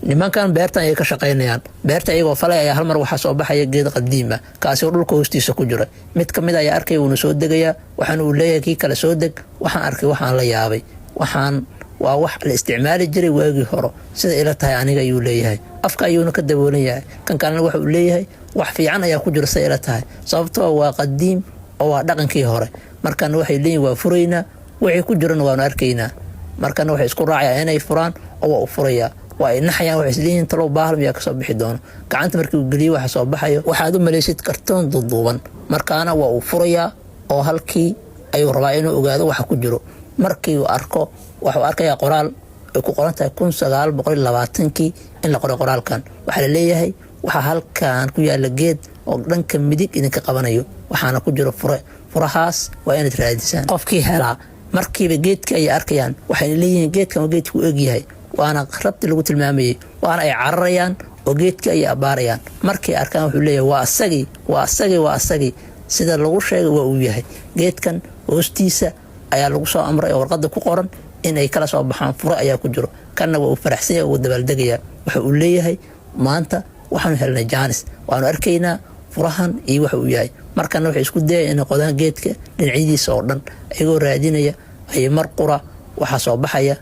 Nimankan beertan ayay ka shaqaynayaan. Beerta iyagoo falay ayaa hal mar waxaa soo baxaya geed qadiim ah, kaasi oo dhulka hoostiisa ku jira. Mid ka mid ayaa arkaya, wuuna soo degayaa. Waxaana uu leeyahay kii kale: "Soo deg, waxaan arkay, waxaan la yaabay. Waxaan waa wax la isticmaali jiray waagii hore, sida ila tahay aniga," ayuu leeyahay. Afka ayuuna ka daboolan yahay. Kan kalena waxa uu leeyahay: "Wax fiican ayaa ku jira, sida ila tahay, sababtoo waa qadiim oo waa dhaqankii hore." Markana waxay leeyihin: "Waa furaynaa, wixii ku jirana waanu arkaynaa." Markana waxay isku raacayaan inay furaan, oo waa u furayaa. Waa ay naxayaan, waxay isleeyihiin: "Talow baahal miyaa kasoo bixi doono?" Gacanta markii uu geliyo, waxa soo baxayo waxaad u malaysid kartoon duuduuban. Markaana waa uu furayaa, oo halkii ayuu rabaa inuu ogaado waxa ku jiro. Markii uu arko, waxuu arkayaa qoraal ay ku qoran tahay 1920-kii in la qoray qoraalkan. Waxaa la leeyahay: "Waxaa halkan ku yaala geed oo dhanka midig idinka qabanayo, waxaana ku jiro fure. Furahaas waa inaad raadisaan qofkii helaa." Markiiba geedka ayay arkayaan. Waxayna leeyihiin: "Geedkan waa geedku u egyahay, waana rabti lagu tilmaamayay." Waana ay cararayaan oo geedka ayay abbaarayaan. Markay arkaan, wuxuu leeyahay: "Waa asagii, waa asagii, waa asagii. Sida lagu sheegay waa uu yahay. Geedkan hoostiisa ayaa lagu soo amray oo warqadda ku qoran in ay kala soo baxaan, fure ayaa ku jiro." Kanna waa uu faraxsanya, uu dabaaldegayaa. Waxa uu leeyahay: "Maanta waxaanu helnay chance, waanu arkaynaa furahan iyo waxa uu yahay." Markana waxay isku dayayaan inay qodaan geedka dhinacyadiisa oo dhan, ayagoo raadinaya ayay mar qura waxaa soo baxaya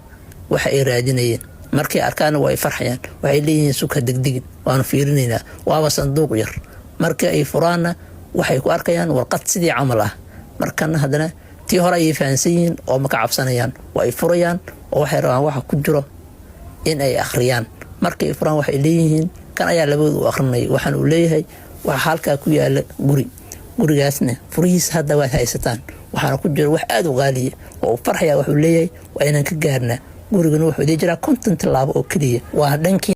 waxa ay raadinayeen. Markay arkaana, waa ay farxayaan. Waxay leeyihiin: "Suka, degdegin, waanu fiirinaynaa." Waaba sanduuq yar. Markii ay furaanna, waxay ku arkayaan warqad sidii camal ah. Markana haddana tii hore ayay fahansan yihiin oo ma ka cabsanayaan. Waa ay furayaan, oo waxay rabaan waxa ku jiro in ay akhriyaan. Markay furaan, waxay leeyihiin, kan ayaa labooda u akhrinaya. Waxaan uu leeyahay: "Waxaa halkaa ku yaala guri, gurigaasna furihiisa hadda waad haysataan, waxaana ku jira wax aada u qaaliya." Oo uu farxaya. Wuxuu leeyahay: "Waa inaan ka gaarnaa. Gurigana wuxuu idin jiraa 50 tallaabo oo keliya, waa dhankii."